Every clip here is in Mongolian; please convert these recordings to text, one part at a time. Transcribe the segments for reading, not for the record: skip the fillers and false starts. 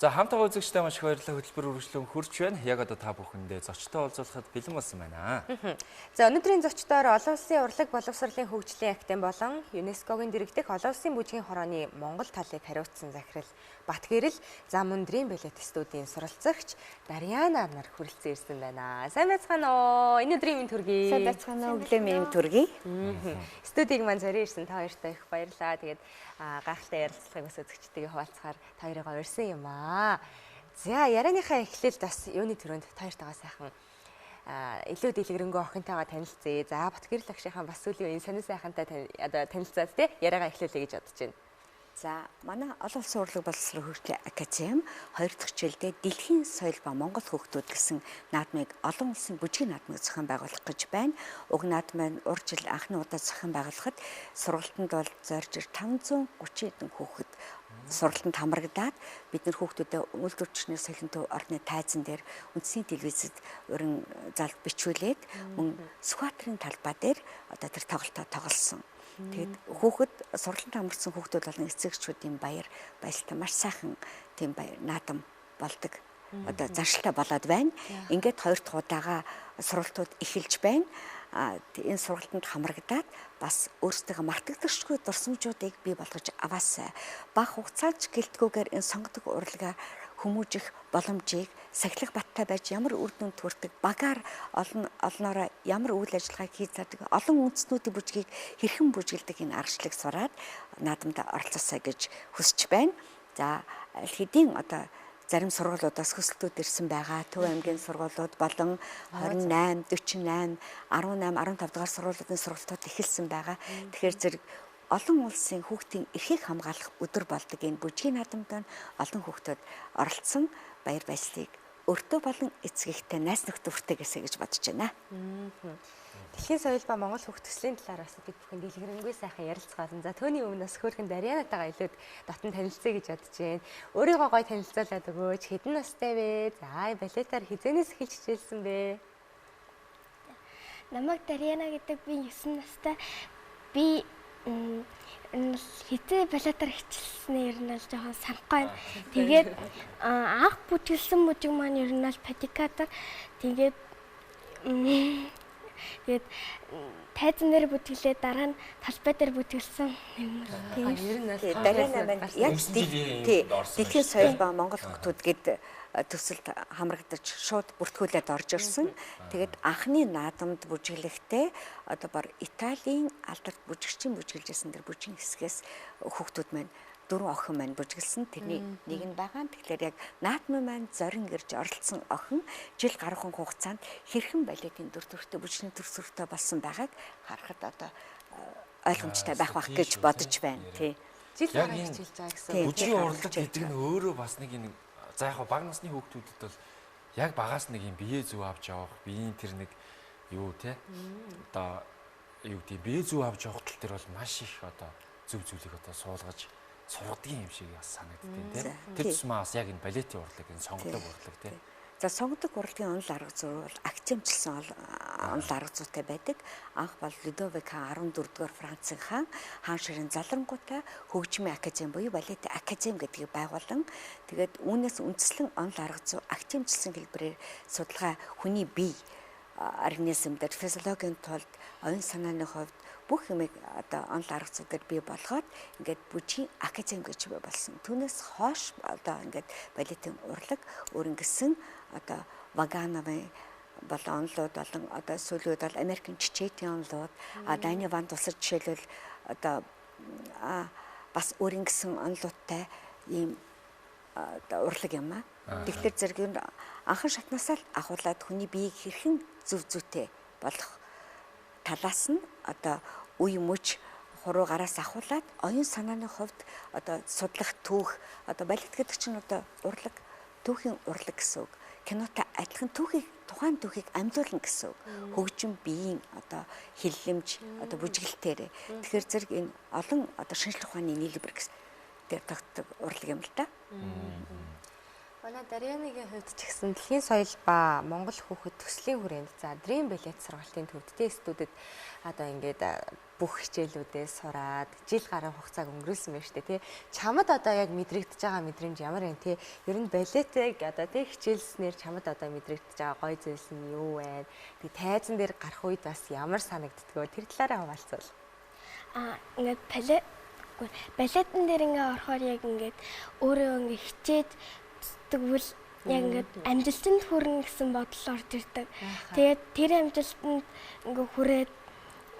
За хамтаа үзэгчдээ маш их баярлалаа, хөтөлбөр үргэлжлэн хурж байна. Яг одоо та бүхэндээ зочтой уулзуулахад бэлэн болсон байна. За өнөөдрийн зочдоор олон улсын урлаг боловсролын хөгжлийн академи болон ЮНЕСКО-гийн дэргэдэх олон улсын бүжгийн хорооны Монгол талыг хариуцсан захирал Батгэрэл Замун Dream Ballet студийн суралцагч Дарьяна нар хүрэлцэн ирсэн байна. Сайн байцгаана уу? Энэ өдрийн минь төргий. Сайн байцгаана уу? Өглөө минь төргий. Студийг маань зорио ирсэн та хоёртой их баярлалаа. Тэгээд гайхалтай ярилцлагыг бас үзэгчтэйгээ хуваалцахаар та хоёрыгоо урьсан юм аа. За ярианыхаа эхлэлд бас юуны төрөнд та хоёртойгоо сайхан илүү дэлгэрэнгүй охинтойгоо танилцъя. За Батгэрэл агшийнхаа бас сүүлийн үеийн сонин сайхантай одоо танилцаад тий яриагаа эхлүүлье гэж бодож байна. За манай олон улсын урлаг боловсрол хөгжлийн академи 2 дахь жилдээ дэлхийн соёл ба Монгол хүүхдүүд гэсэн наадмыг, олон улсын бүжгийн наадмыг зохион байгуулах гэж байна. Уг наадам маань урд жил анхны удаа зохион байгуулахад сургалтанд бол зорж 530 хэдэн хүүхэд сургалтанд хамрагдаад бид нар хүүхдүүдэд үйлдвэрчний соёлын төв орны тайзан дээр үндэсний телевизэд уран залд бичүүлээд мөн Сүхбаатарын талбай дээр одоо тэр тоглолтоо тоглосон. Тэгээд хүүхэд сургалтанд хамрагдсан хүүхдүүд болон эцэгчүүдийн баяр баясгалан маш сайхан тийм баяр наадам болдог. Одоо заншилтай болоод байна. Ингээд 2 дахь удаага сургалтууд эхэлж байна. Энэ сургалтанд хамрагдаад бас өөрсдөө мартагдашгүй дурсамжуудыг бий болгож аваасай. Бага хугацаанд ч гэлтгүүгээр энэ сонгодог урлагаа хүмүүжих боломжийг сахилах баттай байж ямар үр дүнд хүрдэг, багаар олон олноороо ямар үйл ажиллагааг хийж зардаг, олон үндэстнүүдийн бүжгийг хэрхэн бүжгэлдэг энэ аргачлалыг сураад наадамд оролцоосай гэж хүсэж байна. За аль хэдийн одоо зарим сургуулиудаас хүсэлтүүд ирсэн байгаа. Төв аймгийн сургуулиуд болон 28, 48, 18, 15 дугаар сургуулиудын сургалтууд эхэлсэн байгаа. Тэгэхээр зэрэг олон улсын хүүхдийн эрхийг хамгаалах өдөр болдог энэ бүжгийн наадамд олон хүүхдүүд оролцсон баяр баясгалыг өөртөө болон эцэгтэй найз нөхдөд хүртээгье гэж бодож байна. Дэлхийн соёл ба Монгол хүүхд төслийн талаар бас бид бүхэн дэлгэрэнгүй сайхан ярилцгаална. За түүний өмнө бас хөөрхөн Дарьянатайгаа илүү дотн танилцъя гэж бодож байна. Өөрийгөө гоё танилцуулаад өгөөч. Хэдэн настай вэ? За балетаар хизэнээс эхэлж хичээлсэн бэ? Намайг Дарьяна гэдэг, би 9 настай. Би хизээ балетаар хичээлсэн ер нь л жоохон санахгүй байна. Тэгээд анх бүжгэлсэн бүжиг маань ер нь л падикатор. Тэгээд тэгээд тайзан дээр бүжгэлээ, дараа нь талбай дээр бүжгэлсэн юм л тийм. Ер нь л Дарьяна маань яг дэлхийн соёл ба Монгол хүүхдүүд гээд төсөлд хамрагдаж шууд бүртгүүлээд орж ирсэн. Тэгээд анхны наадамд бүжиглэхдээ одоо бар Италийн алдарт бүжигчийн бүжиглэжсэн тэр бүжгийн хэсгээс хүүхдүүд маань 4 охин маань бүжиглсэн. Тэрний нэг нь байгаа. Тэгэхээр яг наадмын маань зорин ирж оролцсон охин жил гаруйхан хугацаанд хэрхэн балетын дүр төрхтэй бүжигчний төр төрхтэй болсон байгааг харахад одоо ойлгомжтой байх бах гэж бодож байна. Тий. Жил гаруй хичээлж байгаа гэсэн. Бүжгийн урлаг гэдэг нь өөрөө бас нэг юм. За яг бага насны хүүхдүүдэд бол яг багаас нэг юм бие зүв авч явах, биеийн тэр нэг юу те одоо юу гэдэг бие зүв авч явах тал дээр бол маш их одоо зөв зүйлийг одоо суулгаж сургадгийн юм шиг бас санагддیں те. Тэр тусмаа бас яг энэ балетын урлаг, энэ сонгодог урлаг те. За сонгодог урлагийн онол арга зүй бол академчлсан онол арга зүйтэй байдаг. Анх бол Людовик хаан 14-р Францын хаан хаан ширэн залрангуйтай хөгжмийн академи буюу балет академи гэдгийг байгуулан тэгээд үүнээс үндэслэн онол арга зүй академчлсан хэлбэрээр судалгаа хүний бие организм дээр физиологийн тулд оюун санааны хувьд бүх юмыг одоо онол арга зүй дээр бий болгоод ингээд бүжгийн академи гэж бий болсон. Түүнээс хойш одоо ингээд балетын урлаг өөрөнгөсөн одоо Вагановын болон онлууд болон одоо сүүлүүд бол Америкийн Чечетийн онлууд, Дани Ван тусаж жишээлбэл одоо бас өөрөнгөсөн онлуудтай ийм одоо урлаг юм аа. Тэгэхээр зэрэг нь анхан шатнаасаа л ахуулаад хүний биеийг хэрхэн зөв зүйтэй болох талаас нь одоо үе мөч хуруу гараас ахуулаад оюун санааны хувьд одоо судлах түүх, одоо балет гэдэг чинь одоо урлаг, түүхийн урлаг гэсэн үг. Кинотой адилхан түүхийг, тухайн түүхийг амьдуулна гэсэн үг. Хөгжим биеийн одоо хиллэмж, одоо бүжиглэлтээр. Тэгэхээр зэрэг энэ олон одоо шинжлэх ухааны нийлбэр гэсэн дээр тогтдог урлаг юм л да. Манай Дарьяныгийн хувьд ч гэсэн дэлхийн соёл ба Монгол хүүхэд төслийн хүрээнд за Dream Ballet сургалтын төвд тэ студид одоо ингээд бүх хичээлүүдээ сураад жил гаруй хугацааг өнгөрүүлсэн байж тээ тий. Чамд одоо яг мэдрэгдэж байгаа мэдрэмж ямар юм тий? Ер нь балетыг одоо тий хичээлснээр чамд одоо мэдрэгдэж байгаа гоё зүйлс нь юу вэ? Тэг тайзан дээр гарах үед бас ямар санагддаг вэ? Тэр талаараа хуваалцвал. Ингээд балет балетан дээр ингээ орохоор яг ингээд өөрөө ингээ хичээж тэгвэл яг ингээд амжилтанд хүрнэ гэсэн бодол орж ирдэг. Тэгээд тэр амжилтанд ингээ хүрээд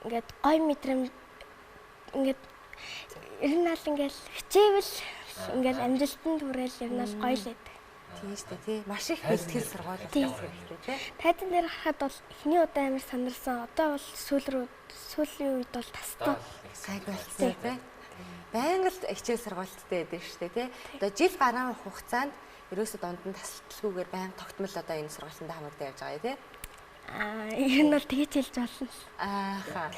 ингээд гой мэдрэмж ингээд ер нь аль ингээд хичээвэл ингээд амжилтанд хүрээл ер нь аль гоё л байдаг. Тийм шүү дээ тий. Маш их бэлтгэл сургууль болох хэрэгтэй тий. Тайзан дээр харахад бол эхний удаа амар санарсан. Одоо бол сүүлийн үед бол тастай. Гайг болсон тий. Байнга л хичээл сургуульттай байдаг шүү дээ тий. Одоо жил гарan хугацаанд ерөөсөө дунд нь тасалтгүйгээр байнга тогтмол одоо энэ сургалтанд хамрагдаа явж байгаа тий. Ер нь бол тэгж хэлж болно. Ааха.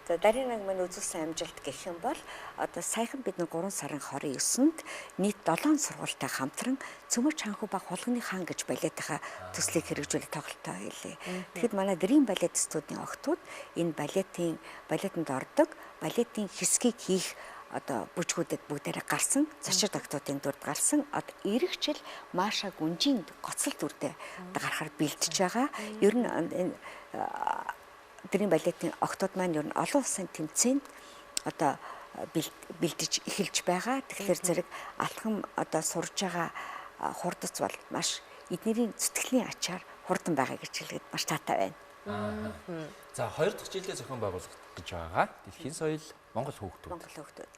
За Даринаг маань үзүүлсэн амжилт гэх юм бол одоо саяхан бид нар 3 сарын 29-нд нийт 7 сургуультай хамтран Цөмөр Чанху ба Хулганы хаан гэж балетынхаа төслийг хэрэгжүүлэх тоглолтоо хийлээ. Тэгэхэд манай Dream Ballet студийн охтууд энэ балетанд ордог, балетын хэсгийг хийх одоо бүжгүүдэд бүгдээрээ гарсан, зочид охтуудын дүрд гарсан. Одоо ирэх жил Маша Гүнжийн гоцол дүрдээ гарахаар бэлтэж байгаа. Ер нь энэ Dream балетын охтууд маань ер нь олон улсын тэмцээнд одоо бэлдэж эхэлж байгаа. Тэгэхээр зэрэг алхам одоо сурж байгаа хурдац бол маш эднэрийн зүтгэлийн ачаар хурдан байгаа гэж хэлгээд маш таатай байна. За хоёр дахь жилдээ зохион байгуулах гэж байгаа. Дэлхийн соёл Монгол хүүхдүүд. Монгол хүүхдүүд.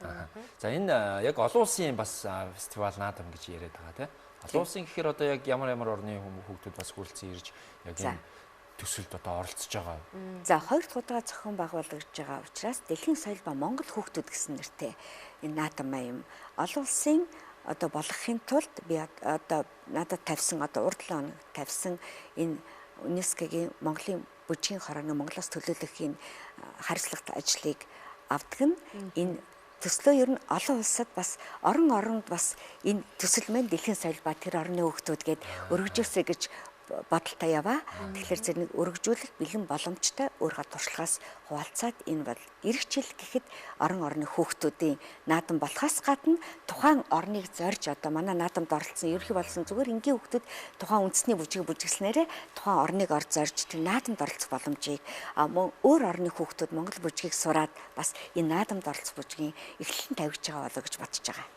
За энэ яг олон улсын бас фестивал наадам гэж яриад байгаа тийм. Олон улсын гэхээр одоо яг ямар ямар орны хүүхдүүд бас хүрэлцэн ирж яг энэ төсөлд одоо оролцож байгаа. За хоёр дахь удаа зохион байгуулагдж байгаа учраас Дэлхийн соёл ба Монгол хүүхдүүд гэсэн нэртэй энэ наадам юм. Олон улсын одоо болгохын тулд би одоо надад тавьсан одоо урд 7 хоног тавьсан энэ ЮНЕСКО-гийн Монголын бүжгийн хорооны Монголоос төлөөлөх энэ хариуцлагатай ажлыг авдаг нь энэ төслөө ер нь олон улсад бас орон оронд бас энэ төсөл маань дэлхийн соёл ба тэр орны хүүхдүүд гээд өргөжөөсэй гэж бодолтой яваа. Тэгэхээр зэрэг өргөжүүлэх бэлэн боломжтой өөрийнхөө туршлагаас хуваалцаад энэ бол ирэх жил гэхэд орон орны хүүхдүүдийн наадам болохоос гадна тухайн орныг зорж одоо манай наадамд оролцсон ерөнхий болсон зүгээр энгийн хүүхдүүд тухайн үндэсний бүжгийг бүжиглснээрээ тухайн орныг ор зорж тэр наадамд оролцох боломжийг мөн өөр орны хүүхдүүд монгол бүжгийг сураад бас энэ наадамд оролцох бүжгийн эхлэлэн тавьж байгаа болоо гэж бодож байгаа.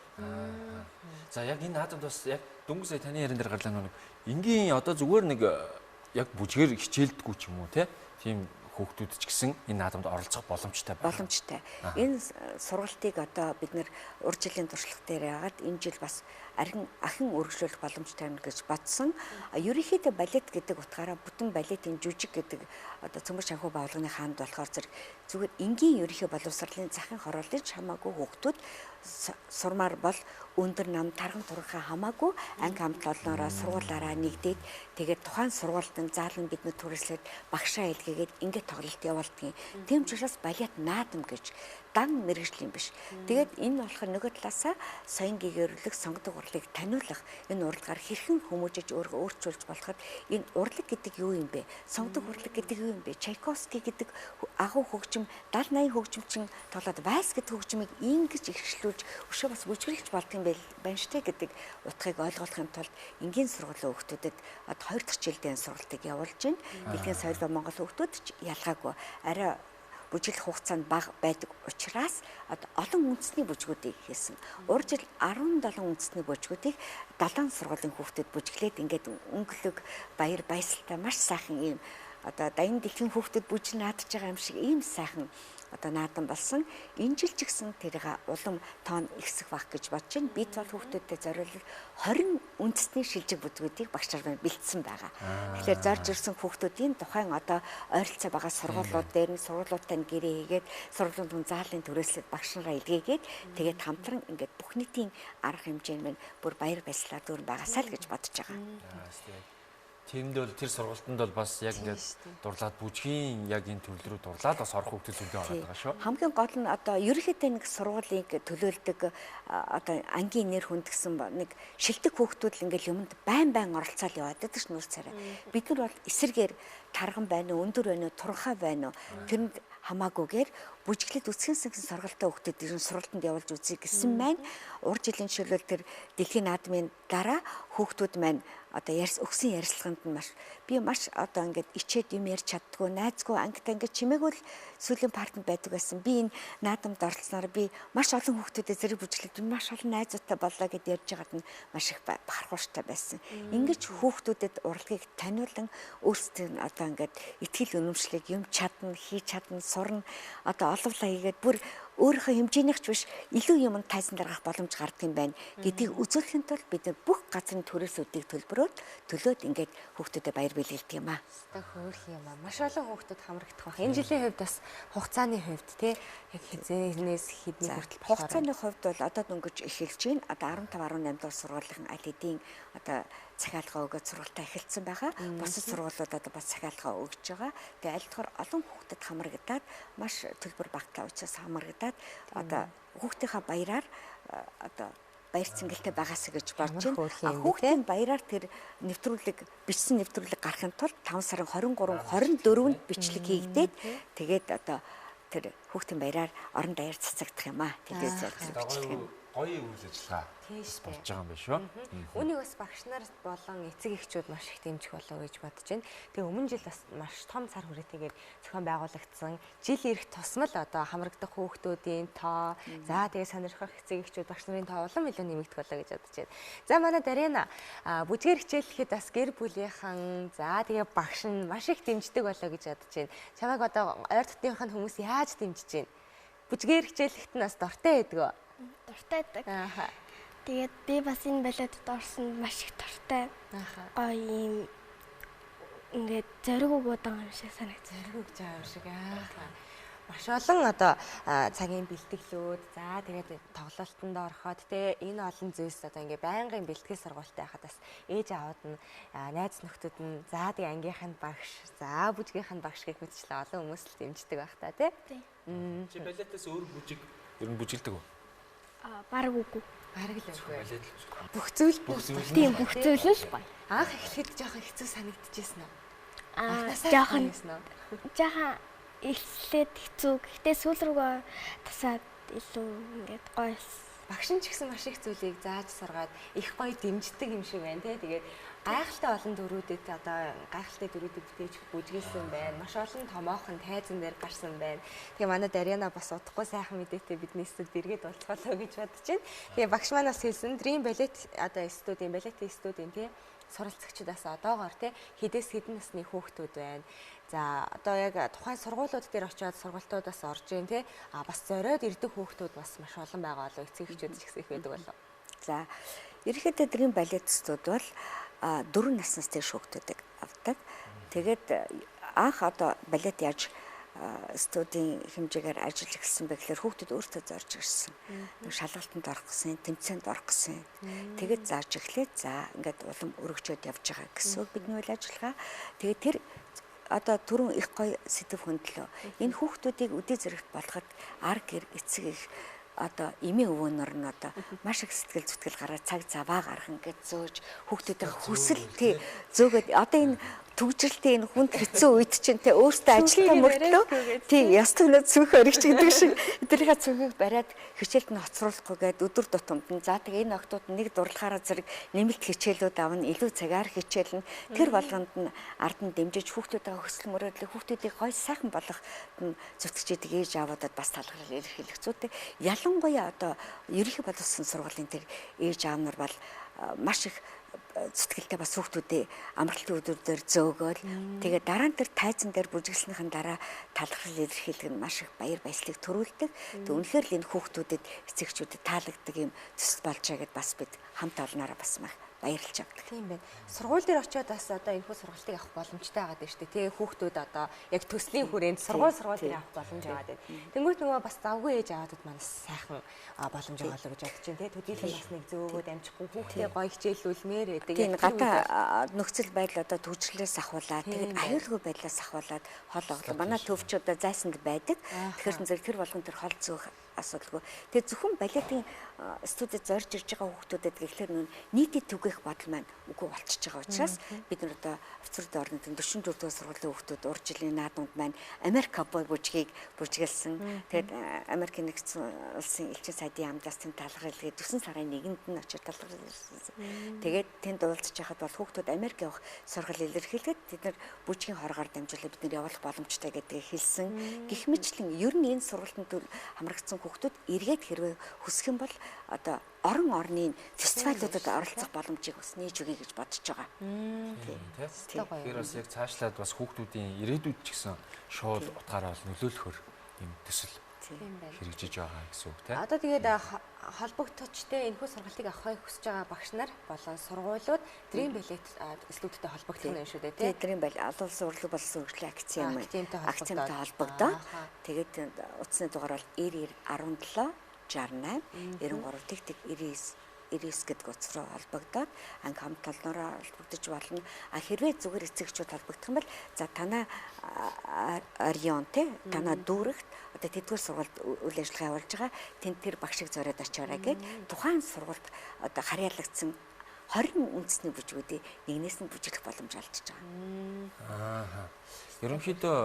За яг энэ наадамд бас яг дөнгөж сая таны яран дээр гарлаа нэг энгийн одоо зүгээр нэг яг бүжгээр хичээлдэггүй ч юм уу тийм хүүхдүүд ч гэсэн энэ наадамд оролцох боломжтой байна. Боломжтой. Энэ сургалтыг одоо бид нэр урд жилийн туршлага дээр яагаад энэ жил бас ахин өргөжлөх боломжтой юм гэж бодсон. Ерөнхийдөө балет гэдэг утгаараа бүтэн балетын жүжиг гэдэг одоо Цөмөр Чанху байгууллагын хаанд болохоор зэрэг зүгээр энгийн ерөнхий боловсролын захын хорооллыг хамаагүй хүүхдүүд сурмаар бол өндөр нам тарган турхаа хамаагүй анги хамт олноороо сургуулаараа нэгдээд тэгээд тухайн сургуультан заалан бидний түрээслээд багшаа илгээгээд ингээд тоглолт явуулдгийн. Тийм ч учраас балет наадам гэж дан мэрэгжил юм биш. Тэгээд энэ болохоор нөгөө талаасаа соён гэгэрүүлэх, сонгодог урлагийг таниулах энэ урлагаар хэрхэн хүмүүжиж өөрийгөө өөрчилж болоход энэ урлаг гэдэг юу юм бэ? Сонгодог урлаг гэдэг юу юм бэ? Чайковский гэдэг агуу хөгжим, 70 80 хөгжимчин тоглоод вальс гэдэг хөгжмийг ингэж ихшлүүлж өшөө бас бүжиглэж болдго юм байна штэ гэдэг утгыг ойлгохын тулд энгийн сургуулийн хүүхдүүдэд одоо 2 дахь жилдээ энэ сургалтыг явуулж байна. Дэлхийн соёл ба Монгол хүүхдүүд ч ялгаагүй арай бүжиглэх хугацаанд бага байдаг учраас одоо олон үндэсний бүжгүүдийг хийсэн. Урд жил 17 үндэсний бүжгүүдийг 7 сургуулийн хүүхдүүд бүжиглээд ингээд өнгөлөг баяр баясгалтай маш сайхан ийм одоо даян дэлхийн хүүхдүүд бүжиг наадж байгаа юм шиг ийм сайхан одоо наадам болсон. Энэ жил ч гэсэн тэрийг улам тоон ихсэх байх гэж бодож байна. Бид бол хүүхдүүдэд зориулал 20 үндэсний шилжиг бүжгүүдийг багш нар бэлдсэн байгаа. Тэгэхээр зорж ирсэн хүүхдүүдийн тухайн одоо ойролцоо байгаа сургуулиуд дээр нь сургуулиудтай нь гэрээ хийгээд сургуулийн заалын түрээслээд багш нараа илгээгээд тэгээд хамтран ингээд бүх нийтийн арга хэмжээ нь бүр баяр баясгалаа дүүрэн байгаасаа л гэж бодож байгаа. Тэнд бол тэр сургалтанд бол бас яг ингээд дурлаад бүжгийн яг энэ төрөл рүү дурлаад бас орох хүүхдүүд зөндөө ороод байгаа шүү. Хамгийн гол нь одоо ерөнхийдөө нэг сургуулийг төлөөлдөг одоо ангийн нэр хүнд гэсэн нэг шилдэг хүүхдүүд л ингээд юмд байн байн оролцоол яваад байдаг ш нүүр царай. Бид нар бол эсэргээр тарган байна уу, өндөр байна уу, турхаа байна уу тэрэнд хамаагүйгээр Бүжиглэлд үсгэн сэнгэн сургалтай хүүхдүүд ер нь сургалтанд явуулж үзье гэсэн маань урд жилийн жишээлбэл тэр дэлхийн наадмын дараа хүүхдүүд маань одоо өгсөн ярилцлаганд нь маш одоо ингээд ичээд юм ярьж чаддгүй, найзгүй, ангитай ингээд чимээгүй л сүүлийн партанд байдаг байсан. Би энэ наадамд оролцсноор би маш олон хүүхдүүдэд зэрэг бүжиглээд маш олон найзуудтай боллоо гэд ярьж байгаад нь маш их бахархууштай байсан. Ингэж хүүхдүүдэд урлагийг таниулан өөрсдөө нь одоо ингээд итгэл үнэмшлийг юм чадна, хийж чадна, сурна, одоо оловлаа хийгээд бүр өөрийнхөө хэмжээнийх ч биш илүү юм тайзан даргах боломж гардаг юм байна гэдгийг үзүүлэхийн тулд бид нар бүх газрын төрөөсүүдийг төлбөрөөд төлөөд ингээд хүүхдүүдэд баяр бэлгэлдэг юм аа. Өстой хөөрх юм аа. Маш олон хүүхдүүд хамрагдах байх. Энэ жилийн хувьд бас хугацааны хувьд тий яг хизээнээс хэдний хүртэл болохоор хугацааны хувьд бол одоо дөнгөж эхэлж байна. Одоо 15 18 дугаар сургуулийн аль хэдийн одоо захиалга өгөөд сургалтаа эхэлсэн байгаа. Бусад сургуулиуд одоо бас захиалга өгж байгаа. Тэгээ аль болохоор олон хүүхдэд хамрагдаад маш төлбөр багтаа учраас хамрагдаад одоо хүүхдийнхаа баяраар одоо баяр цэнгэлтэй байгаасаа гэж бодож байна. Хүүхдийн баяраар тэр нэвтрүүлэг бичсэн нэвтрүүлэг гарахын тулд 5 сарын 23 24-нд бичлэг хийгдээд тэгээд одоо тэр хүүхдийн баяраар орон даяар цацагдах юм аа. Телевизээр бичлэг нь гоё үйл ажиллагаа бас болж байгаа юм байна шүү. Үүнийг бас багш нар болон эцэг эхчүүд маш их дэмжих болов гэж бодож байна. Тэгээ өмнө жил бас маш том цар хүрээтэйгээр зохион байгуулагдсан жил ирэх тусмал одоо хамрагдах хүүхдүүдийн тоо, за тэгээ сонирхох эцэг эхчүүд багш нарын тоо улам илүү нэмэгдэх болоо гэж бодож байна. За манай Дарина бүжгээр хичээллэхэд бас гэр бүлийнхэн, за тэгээ багш нь маш их дэмждэг болоо гэж бодож байна. Чамайг одоо ойр дотныхын хүмүүс яаж дэмжиж байна? Бүжгээр хичээллэхэд нь бас дуртай байдаг уу? Дуртай байдаг. Тэгээд би бас энэ балетад орсон маш их дуртай. Гоё юм ингээд зориг өгөөд байгаа юм шиг санагдсан. Зориг өгч байгаа юм шиг. Маш олон одоо цагийн бэлтгэлүүд, за тэгээд тоглолтод ороход те энэ олон зүйлс одоо ингээ байнгын бэлтгэл сургуультай байхад бас ээж аауд нь найз нөхдөд нь за тэгээ ангийнх нь багш, за бүжгийнх нь багш гэх мэтчлээ олон хүмүүс л дэмждэг байх та тий. Чи балетаас өөр бүжиг ер нь бүжиглдэг үү? Бараг үгүй. Бараг л үгүй. Бүх зүйл тийм бүх зүйл л гоё. Анх эхлэхэд жоохон хэцүү санагдчихсэн үү? Жоохон жоохон эхлээд хэцүү. Гэхдээ сүүл рүүгээ тасаад илүү ингээд гоё. Багш нь ч гэсэн маш их зүйлийг зааж сургаад их гоё дэмждэг юм шиг байна тий. Тэгээд гайхалтай олон дөрүүдэд одоо гайхалтай дөрүүдийг бүтээж бүжгэлсэн байна. Маш олон томоохон тайзан дээр гарсан байна. Тэгээ манай Дарина бас удахгүй сайхан мэдээтэй бидний студид эргээд уулзгалаа гэж бодож байна. Тэгээ багш маань бас хэлсэн Dream Ballet одоо студийн балетын студийн тий суралцагчдаас одоогоор тий хэдээс хэдэн насны хүүхдүүд байна. За одоо яг тухайн сургуулиуд дээр очиод сургалтуудаас орж ийн тий а бас зориод ирдэг хүүхдүүд бас маш олон байгаа болов эцэг эхчүүд ч гэсэн их байдаг болов. За ерөнхийдөө Dream Ballet студ бол 4 наснаас дээш хүүхдүүдийг авдаг. Тэгээд анх одоо балет яаж студийн хэмжээгээр ажил эхэлсэн бэ гэхээр хүүхдүүд өөртөө зорж ирсэн. Шалгалтанд орох гэсэн, тэмцээнд орох гэсэн. Тэгээд зааж эхлээд за ингээд улам өргөжөөд явж байгаа гэсэн үг бидний үйл ажиллагаа. Тэгээд тэр одоо түрүүн их гоё сэдэв хөндлөө. Энэ хүүхдүүдийг өдөө зэрэгт болгоход ар гэр эцэг их одоо эмийн өвөөнөр нь одоо маш их сэтгэл зүтгэл гараад цаг заваа гарган гэж зөөж хүүхдүүдийн хүсэл тий зөөгөөд одоо энэ түгжрэлтэй энэ хүнд хэцүү үед чинь тий өөртөө ажилтаа мөртлөө тий яс төгнөө цүнх оригч гэдэг шиг эднийхээ цүнхийг бариад хичээлд нь хоцруулахгүй гээд өдөр тутамд нь за тэгээ энэ охтууд нэг дурлахаараа зэрэг нэмэлт хичээлүүд авна, илүү цагаар хичээлнэ. Тэр болгонд нь ард нь дэмжиж хүүхдүүдээ хөсөл мөрөөдлөө хүүхдүүдийг гой сайхан болгох зүтгэж идэг ээж аавуудад бас талархал илэрхийлэх зүйтэй. Ялангуяа одоо ерөнхий боловсон сургуулийн тэр ээж аав нар бол маш их зүтгэлтэй бас хүүхдүүдээ амралтын өдрүүдээр зөөгөөл тэгээ дараа нь тэр тайзан дээр бүжиглснийхэн дараа талархал илэрхийлэх нь маш их баяр баясгалыг төрүүлдэг. Тэг үнэхээр л энэ хүүхдүүдэд эцэгчүүдэд таалагддаг юм төсөл болж байгаа гэд бас бид хамт олноороо бас мах баярлж авдаг. Тийм байна. Сургууль дээр очиод бас одоо энэхүү сургалтыг авах боломжтой байгаа дээ шүү дээ. Тэгээ хүүхдүүд одоо яг төслийн хүрээнд сургууль дээр авах боломж байгаа дээ. Тэнгүүт нөгөө бас завгүй ээж аваадад манас сайхан боломж байгаа л гэж бодож байна. Тэгээ төдийлөн бас нэг зөөгөөд амжихгүй хүүхдээ гоё хичээллүүлмээр байдаг. Тийм гадаа нөхцөл байдал одоо төвчлээс ахуулаад тэгээд аюулгүй байдлаас ахуулаад хол оглоо. Манай төвчүүд зайсанд байдаг. Тэгэхээр зэрэг тэр болгон тэр хол зөөх асуудалгүй. Тэгээ зөвхөн балетын студид зорж ирж байгаа хүүхдүүдэд гэхлээр нүүн нийтэд түгээх бодол маань үгүй болчихж байгаа учраас бид нар одоо офицерууд орны 44 дугаар сургуулийн хүүхдүүд урд жилийн наадамд маань Америк ковбой бүжгийг бүжгэлсэн. Тэгээд Америкийн нэгдсэн улсын элчин сайдын яамдаас тэнд талархал илгээд 9 сарын 1-нд нь очиж талархал ирсэн. Тэгээд тэнд уулзж байхад бол хүүхдүүд Америк явах сургал илэрхийлгээд тэд нар бүжгийн хоргоор дамжуулаад бид нар явуулах боломжтой гэдгийг хэлсэн. Гэх мэтлэн ер нь энэ сургалтанд хамрагдсан хүүхдүүд эргээд хэрвээ хүсэх юм бол одоо орон орны фестивалуудад оролцох боломжийг бас нээж өгье гэж бодож байгаа. Тийм. Тэгэхээр бас яг цаашлаад бас хүүхдүүдийн ирээдүйд ч гэсэн шууд утгаараа бол нөлөөлөхөр юм төсөл хэрэгжиж байгаа гэсэн үг тийм. Одоо тэгээд холбогдочтой энэхүү сургалтыг авахыг хүсэж байгаа багш нар болон сургуулиуд Dream Ballet студидтэй холбогдох нь шүү дээ тийм. Dream Ballet олон улсын урлаг боловсон хөгжлийн академитай холбогдоод тэгээд утасны дугаар бол 90 17 68 93 тэг тэг 99 99 гэдэг утас руу холбогдоод анги хамт олноороо холбогдож болно. А хэрвээ зүгээр эцэгчүүд холбогдох юм бол за танаа Орион те танаа дүүрэгт одоо тэдгээр сургуульд үйл ажиллагаа явуулж байгаа. Тэнд тэр багшиг зориод очиорой гэд тухайн сургуульд одоо харьяалагдсан 20 үндэсний бүжгүүдийг нэгнээс нь бүжиглэх боломж олдож байгаа. Аа. Ерөнхийдөө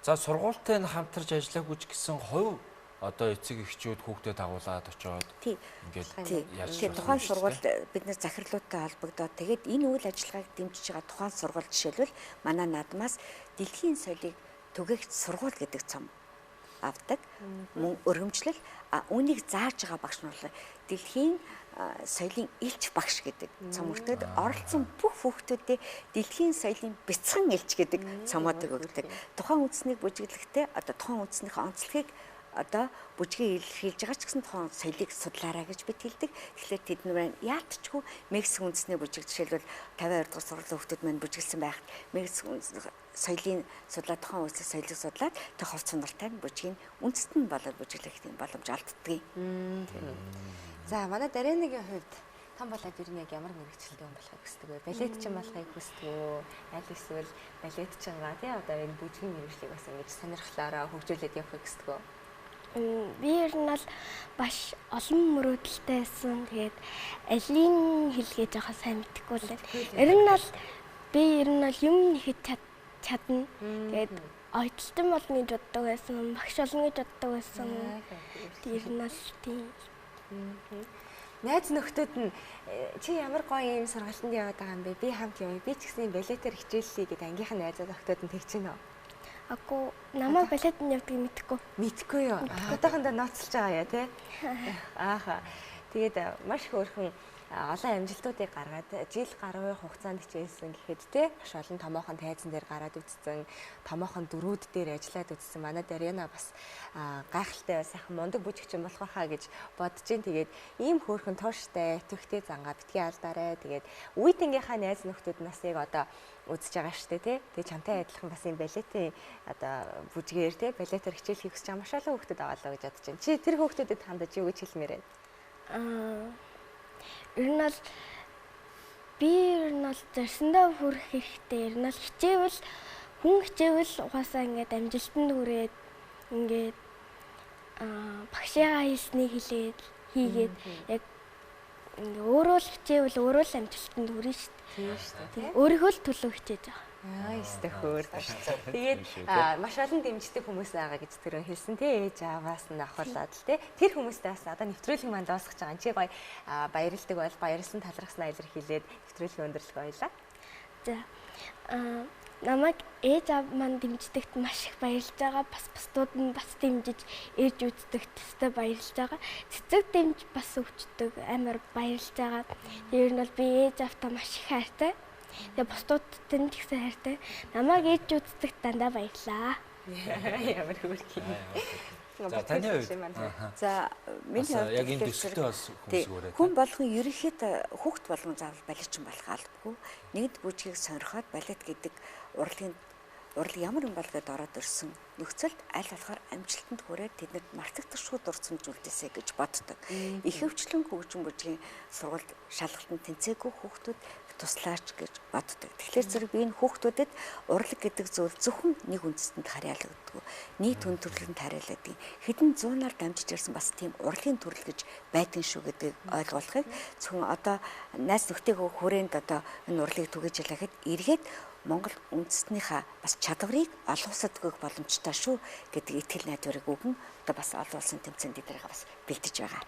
за сургуультай нь хамтарч ажиллаагүй ч гэсэн хувь одоо эцэг эхчүүд хүүхдээ дагуулад очиод ингээд яаж тухайн сургуульд бид нар захирлуудтай холбогдоод тэгээд энэ үйл ажиллагааг дэмжиж байгаа тухайн сургууль жишээлбэл манай наадмаас дэлхийн соёлыг түгээгч сургууль гэдэг цом авдаг мөн өргөмжлөл үүнийг зааж байгаа багш нар бол дэлхийн соёлын элч багш гэдэг цом өртөөд оролцсон бүх хүүхдүүдэд дэлхийн соёлын бяцхан элч гэдэг цомоодыг өгдөг. Тухайн үндэснийг бүжиглэхдээ одоо тухайн үндэснийхээ онцлогийг одоо бүжгийг илэрхийлж байгаа ч гэсэн тухайн соёлыг судлаарай гэж бид хэлдэг. Тэгэхээр тэд нар яалтчгүй Мексик үндэсний бүжиг жишээлбэл 52 дугаар сургуулийн хүүхдүүд маань бүжиглсэн байхад Мексик соёлын судлаад тухайн улсын соёлыг судлаад тэр хувц сонортой бүжгийн үндэст нь болоод бүжиглэх тийм боломж олддгийг. За манай Дарианагийн хувьд том болоод ер нь яг ямар мэргэжилтэй хүн болохыг хүсдэг вэ? Балетчин болохыг хүсдэг үү? Аль эсвэл балетчингаа тий одоо энэ бүжгийн мэргэжлийг бас ингэж сонирхлоороо хөгжүүлээд явахыг хүсдэг үү? Би ер нь бол маш олон мөрөөдөлтэй байсан. Тэгээд алийн хэлгээ жоохон сайн мэдэхгүй л. Ер нь бол би ер нь бол юм нэхэд чадна. Тэгээд ойтолтон болно гэж боддог байсан, багш болно гэж боддог байсан. Тэр нь бол тийм. Найз нөхдөд нь чи ямар гоё юм сургалтанд яваад байгаа юм бэ? Би хамт явъя. Би ч гэсэн балетээр хичээллээ гэдэг ангийнх нь найзууд охтууд нь тэгж гинэ үү? Агүй намайг балетанд явдгийг мэдэхгүй. Мэдэхгүй юу? Одоохондоо ноцолж байгаа яа тий. Ааха. Тэгээд маш хөөрхөн олон амжилтуудыг гаргаад жил гаруй хугацаанд хичээлсэн гэхэд те маш олон томоохон тайзан дээр гараад үзсэн, томоохон дөрүүд дээр ажиллаад үзсэн. Манай Дариана бас гайхалтай сайхан мундаг бүжигчин болох байхаа гэж бодож чинь. Тэгээд ийм хөөрхөн тууштай, идэвхтэй зангаа битгий алдаарай. Тэгээд үеийнхээ найз нөхдөд нас яг одоо үзэж байгаа штэ тий. Тэгээ чамтай адилхан бас юм балетын одоо бүжгээр тий балетаар хичээл хийх гэж байгаа маш олон хүүхдүүд байгаа лоо гэж бодож байна. Чи тэр хүүхдүүдэд хандаж юу гэж хэлмээр байна? Ер нь бол би ер нь бол зорьсондоо хүрэх хэрэгтэй. Ер нь бол хичээвэл хүн хичээвэл угаасаа ингээд амжилтанд хүрээд ингээд багшийнхаа хэлснийг хэлээд хийгээд яг ингээ өөрөө л хичээвэл өөрөө л амжилтанд хүрнэ шүү дээ. Тийм шүү дээ. Өөрийнхөө л төлөө хичээж байгаа. Аа, ёстой хөөр. Тэгээд маш олон дэмждэг хүмүүс байгаа гэж түрүүн хэлсэн тий. Ээж ааваас нь авахлаад л тий. Тэр хүмүүстээ бас одоо нэвтрүүлэг маань дуусгаж байгаа. Чи гоё баярлдаг бол баярлсан талархснаа илэрхийлээд нэвтрүүлгийн өндөрлөх байлаа. За. Намайг ээж аав маань дэмждэгт маш их баярлж байгаа. Бас бусдууд нь бас дэмжиж ээж үздэгт өстой баярлж байгаа. Цэцэг дэмж бас өвчдөг амар баярлж байгаа. Тэр нь бол би ээж аавтаа маш их хайртай. Тэгээ бусдуудтай нь ч гэсэн хайртай. Намайг ээж үздэгт дандаа баярлаа. Ямар хөөрхий. За таны хувьд. За миний хувьд яг энэ төсөлтөө бас хүмүүс өгөөрэй. Хүн болгон ерөнхийдөө хүүхд болгон заавал балетчин болох албагүй. Нэгд бүжгийг сонирхоод балет гэдэг урлагийн Урлаг ямар юм бол гэдээ ороод ирсэн нөхцөлд аль болохоор амжилтанд хүрээд тэднэрт мартагдашгүй дурсамж үлдээсэй гэж боддог. Ихэвчлэн хөгжим бүжгийн сургуульд шалгалтанд тэнцээгүй хүүхдүүд туслаач гэж боддог. Тэгэхээр зэрэг би энэ хүүхдүүдэд урлаг гэдэг зүйл зөвхөн нэг үндэстэнд харьяалагддаг. Нийт хүн төрлөнд харьяалагддаг. Хэдэн зуунаар дамжиж ирсэн бас тийм урлагийн төрөл гэж байдаг шүү гэдгийг ойлгуулахыг зөвхөн одоо найз нөхдөйгөө хүрээнд одоо энэ урлагийг түгээж ялахад эргээд Монгол үндэстнийхээ бас чадварыг олон улсад өгөх боломжтой шүү гэдэг итгэл найдварыг өгөн одоо бас олон улсын тэмцээнд тэднийг бас бэлдэж байгаа.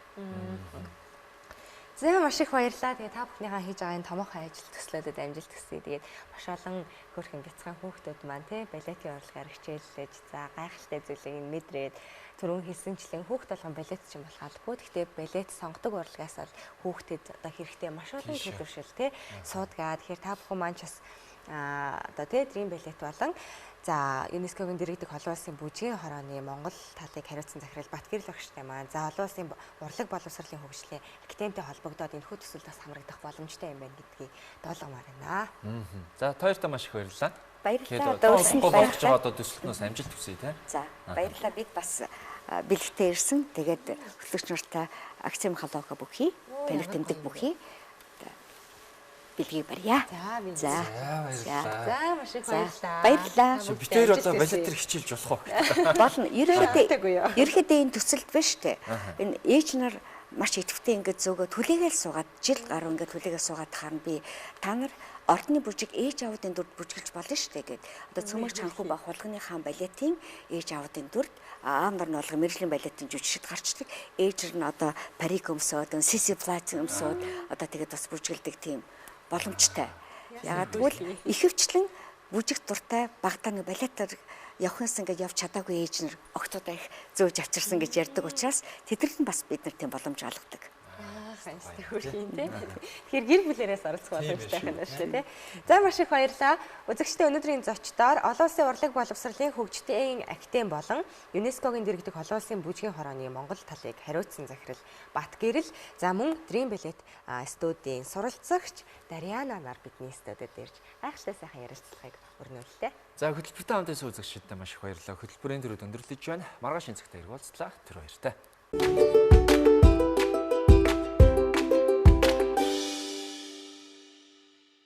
За маш их баярлалаа. Тэгээ та бүхнийхээ хийж байгаа энэ томоохон ажил төслүүдэд амжилт хүсье. Тэгээд маш олон хөөрхөн бяцхан хүүхдүүд маань тий балетын урлагаар хичээллэж за гайхалтай зүйлийг нь мэдрээд түрүүн хэлсэнчлэн хүүхд болгон балет ч юм болох албагүй. Гэхдээ балет сонгодог урлагаас бол хүүхдэд одоо хэрэгтэй маш олон төлөвшөл тий суудгаа. Тэгэхээр та бүхэн маань ч бас одоо тий Dream Ballet болон за ЮНЕСКО-гийн дэргэдэх олон улсын бүжгийн хорооны Монгол талыг хариуцсан захирал Батгэрэл багштай маань за олон улсын урлаг боловсролын хөгжлийн академитэй холбогдоод энэхүү төсөлд бас хамрагдах боломжтой юм байна гэдгийг доолгомоор байна. За та хоёртаа маш их баярлалаа. Баярлалаа. Одоо болох байгаа одоо төсөлтнөөс амжилт хүсье тий. За баярлалаа. Бид бас бэлэгтэй ирсэн. Тэгээд хөтлөгч нартай Аксим халууга бүхий, таних тэмдэг бүхий бэлгийг барья. За баярлалаа. За маш их баярлалаа. Баярлалаа. Бид хоёр одоо балет төр хичээлж болох уу? Болно. Ерөнхийдөө энэ төсөлд биш үү? Энэ ээж нар маш идэвхтэй ингээд зөөгөө түлээгээл суугаад жил гаруй ингээд түлээгээл суугаад тахаар би та нар ордны бүжиг ээж аавдын дүрд бүжиглж болно шүү дээ гэд. Одоо цөмөг чанхуу ба хулганы хаан балетын ээж аавдын дүрд аав нар нь болгон мэрэгжлийн балетын жүжигчд гарчдаг. Ээж нар нь одоо парик өмсөөд, сиси плат өмсөөд одоо тэгээд бас бүжиглдэг тийм боломжтой. Ягаад гэвэл ихэвчлэн бүжиг дуртай багтаа нэг балетаар явхнаас ингээд явж чадаагүй ээж нар охтуудаа их зөөж авчирсан гэж ярьдаг учраас тэдэрт нь бас бид нар тийм боломж олгодог. Хөөрхийн тий. Тэгэхээр гэр бүлээрээс оролцох боломжтой байна шүү дээ тий. За маш их баярлалаа. Үзэгчдээ өнөөдрийн зочдоор олон улсын урлаг боловсролын хөгжлийн академи болон ЮНЕСКО-гийн дэргэдэх олон улсын бүжгийн хорооны Монгол талыг хариуцсан захирал Батгэрэл за мөн Dream Ballet студийн суралцагч Дарьяна нар бидний студид ирж гайхалтай сайхан ярилцлагыг өрнүүллээ. За хөтөлбөртэй хамт байсан үзэгчдэд маш их баярлалаа. Хөтөлбөрийн төрөд өндөрлөж байна. Маргааш энэ цагт ирэх уулзлаа. Тэр баяртай.